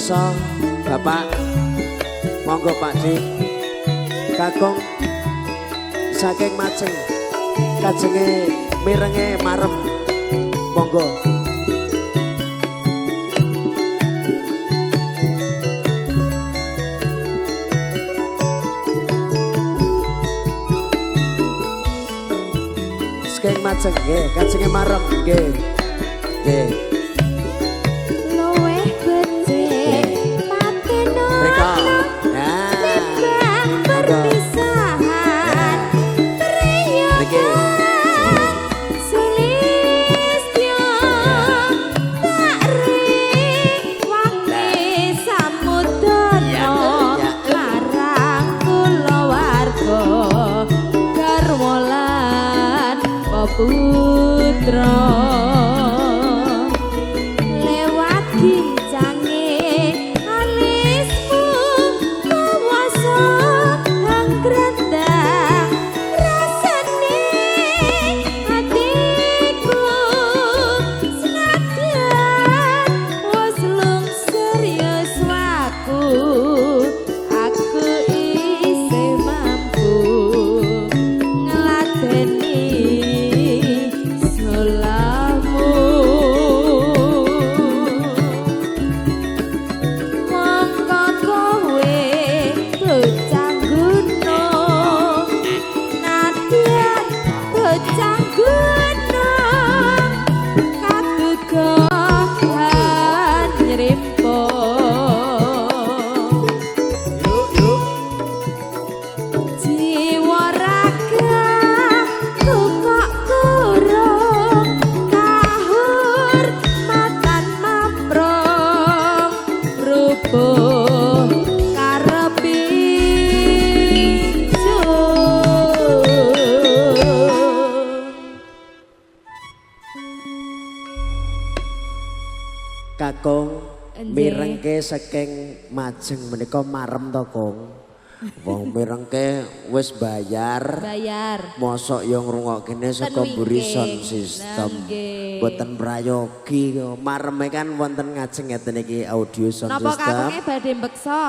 Kapiarsa Bapak, monggo Pak Dik. Kakung saking Majeng kajenge mirenge marem. Monggo. Saking Majeng nggih, kajenge marem nggih. Nggih. Luweh becik pateno. Mriko. Nah. Perpisahan. Niki. Sulistyo tak rewangi samudana marang kulawarga garwa lan putra lewat gincange alismu kawasa anggrendang rasane atiku senadyan wis lungser yuswaku aku isih mampu ngladeni sulamu. Mongko kowe bocah gunung nadyan bocah gunung kagegahan nyrimpo. Yuk, yuk. Jiwa raga ku kok kurung kahurmatan mamprung rubuh kareping jung. Kakung Nggih. mirengke saking Majeng menika marem to, Kung. Wong mirengke wis bayar. Bayar. Mosok yo ngrungokne saka Ten mburi wingking. sound system. Lah, nggih. Mboten prayogi. Mareme kan wonten ngajeng ngeten iki audio sound Napa system. kakunge badhe mbeksa?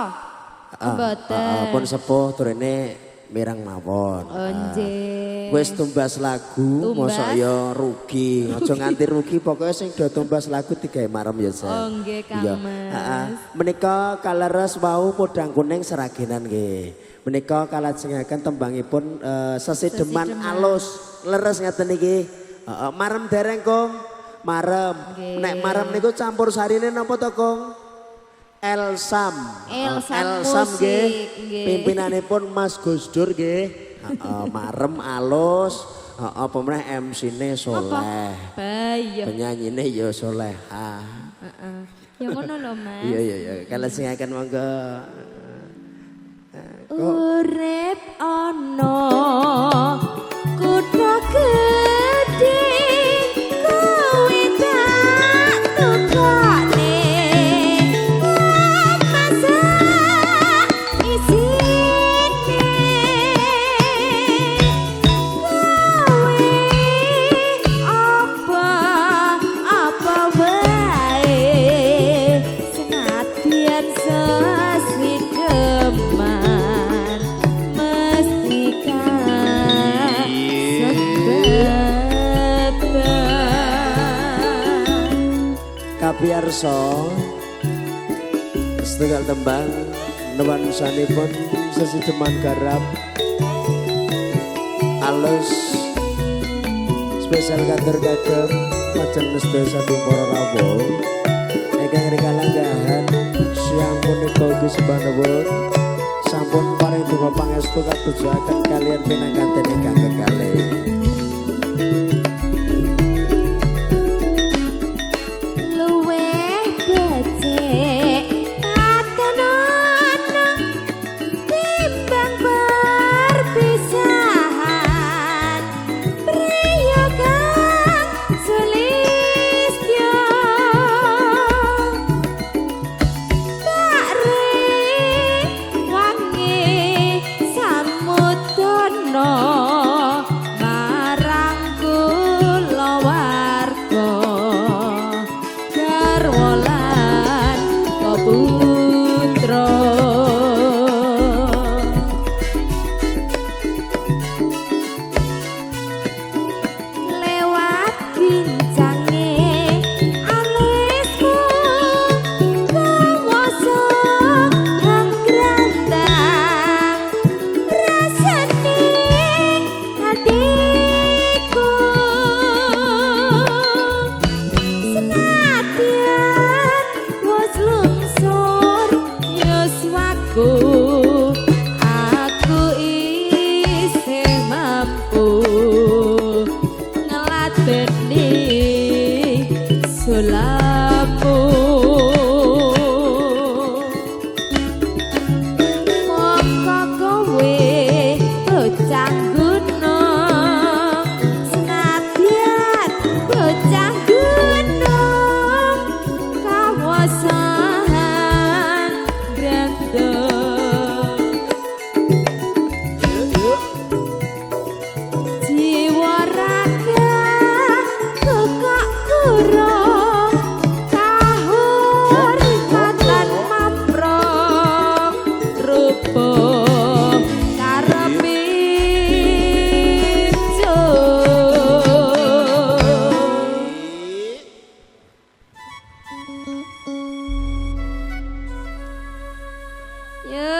Ah, Mboten. ah, pun sepuh turene mireng mawon. Oh, nggih. Wis tumbas lagu, Tumbas. mosok ya rugi. Aja nganti rugi, pokoknya sing do tumbas lagu digawe marem ya, Sel. Oh, nggih, Kang Iya. Mas. Heeh. Menika kaleres wau podang kuning seragenan nggih. Menika kalajengaken tembangipun sesideman Sesideman. alus. Leres ngeten iki. Heeh, marem dereng, Kung. Marem. Nggih. Nek marem niku campur sarine napa to, Kung? Elsam. Elsam Elsam nggih. musik, nggih. Pimpinanipun Mas Gus Dur nggih. Heeh, marem alus, heeh apa meneh MC-ne soleh. Bayo. Penyanyine ya solehah. Heeh. Ya ngono lho, Mas. Iya iya iya, kalajengaken monggo. Urip ana kutha gedhe kowe tak tukane masak isine kowe apa apa wae senadyan sesideman mesti kasebetan. Kapiarsa setunggal tembang nuansanipun sesideman garap alus spesial katur kagem majeng sedaya saking para rawuh ingkang rikalanggahan siang punika ugi sembah nuwun sampun paring donga pangestu katujuaken kaliyan pinanganten ingkang kekalih. Luweh becik patenono timbang perpisahan priya kang sulistyo tak rewangi samudana. Gulamu moko kowe bocah gunung, senadyan bocah gunung kawasan grandong. Jiwa raga kok kurang kahur katan mamprong rupa karepe. Ya.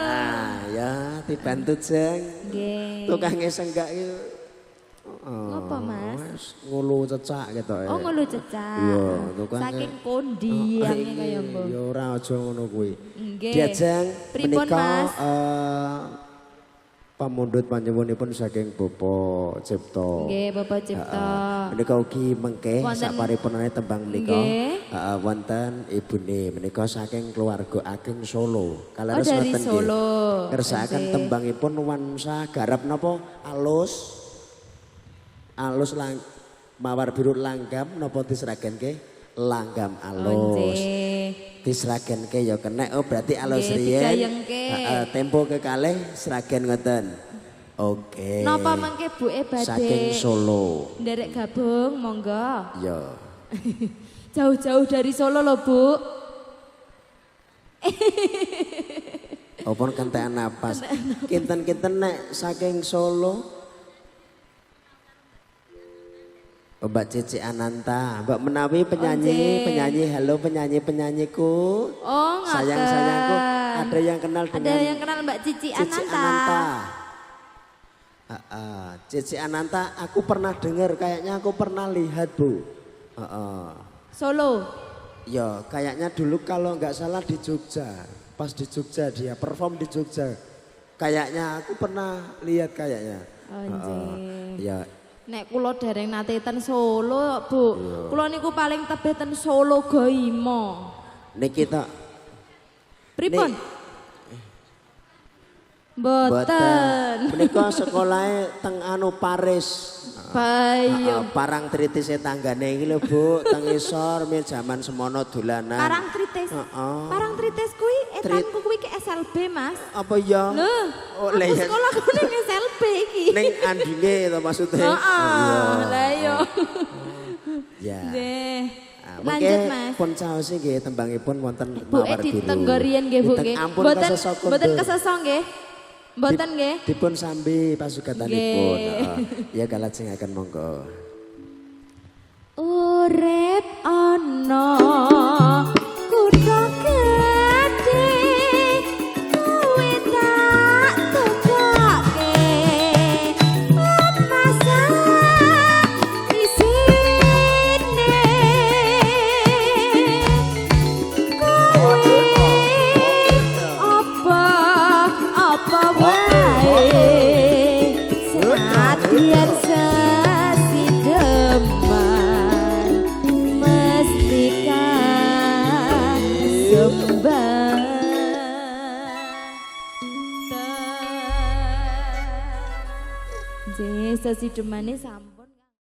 Nah, ya dibantu Jeng. Nggih. Tukang senggak iki. Ngopo, Mas? Wes ngulu cecak gitu. Oh, ngulu cecak. Iya, tukang Saking pundi yange kaya mbok. Ya ora aja ngono kuwi. Nggih. Diajeng Pripun, menika Mas? Pamundhut panjenenganipun saking Bapak Cipto. Nggih, Bapak Cipto. Menika ugi mengke Wonten- saparipurnane tembang menika. Nggih. Heeh, wonten ibune menika saking keluarga ageng Solo. Oh, Kaleres dari ngoten nggih. Solo. Ngersakaken Nggih. tembangipun nuansa garap napa alus. Alus lang mawar biru langgam napa disragenke langgam Oh, alus. nggih. Disragenke ya kenek, oh berarti alus Nggih, riyen. digayengke. Heeh, tempo kekalih Sragen ngoten. Oke. Napa mengke buke badhe Saking Solo. nderek gabung monggo. Ya. Jauh-jauh dari Solo loh, Bu. Opon kentekan napas. Kinten-kinten nek saking Solo. Oh, Mbak Cici Ananta, Mbak menawi penyanyi, Nggih. Penyanyi, halo penyanyi-penyanyiku. Oh, ngoten. Sayang-sayangku, ada yang kenal Ada dengan yang kenal Mbak Cici Cici Ananta. Ananta. Heeh, Cici Ananta, aku pernah dengar, kayaknya aku pernah lihat, Bu. Heeh. Solo. Ya, kayaknya dulu kalau nggak salah di Jogja. Pas di Jogja dia perform di Jogja. Kayaknya aku pernah lihat kayaknya. Oh, Heeh. nggih. Ya, Nek kula dereng nate ten Solo, Bu. Kula niku paling tebih ten Solo Goimo. Niki tok. Pripun? Mboten. Menika sekolahe teng anu Paris. Bayo. Heeh, parang tritise tanggane iki lho, Bu, teng isor mi jaman semono dolanan. Parang tritis. Heeh. Parang tritis kuwi etanku kuwi ke SLB, Mas. Apa ya? Lho, Oh, aku lah ya. sekolah ku ning SLB iki. Ning andine to maksudnya. Heeh, lah iya. Ya. Nggih. Ah, Lanjut, mengke Mas. Pun caose nggih tembangipun wonten Bu mawar biru. ditenggo riyen nggih, Bu Diteng- nggih. Ampun Mboten keseso mboten kundur. keseso nggih. Mboten nggih. Dipun sambi pasukatanipun. Nggih. Heeh. Ya kalajengaken monggo. Urip ana kutha gedhe kowe tak tukoke pemasan isine kowe apa apa wae senadyan sesideman mesti kasembah. Nggih, sesidemane sampun.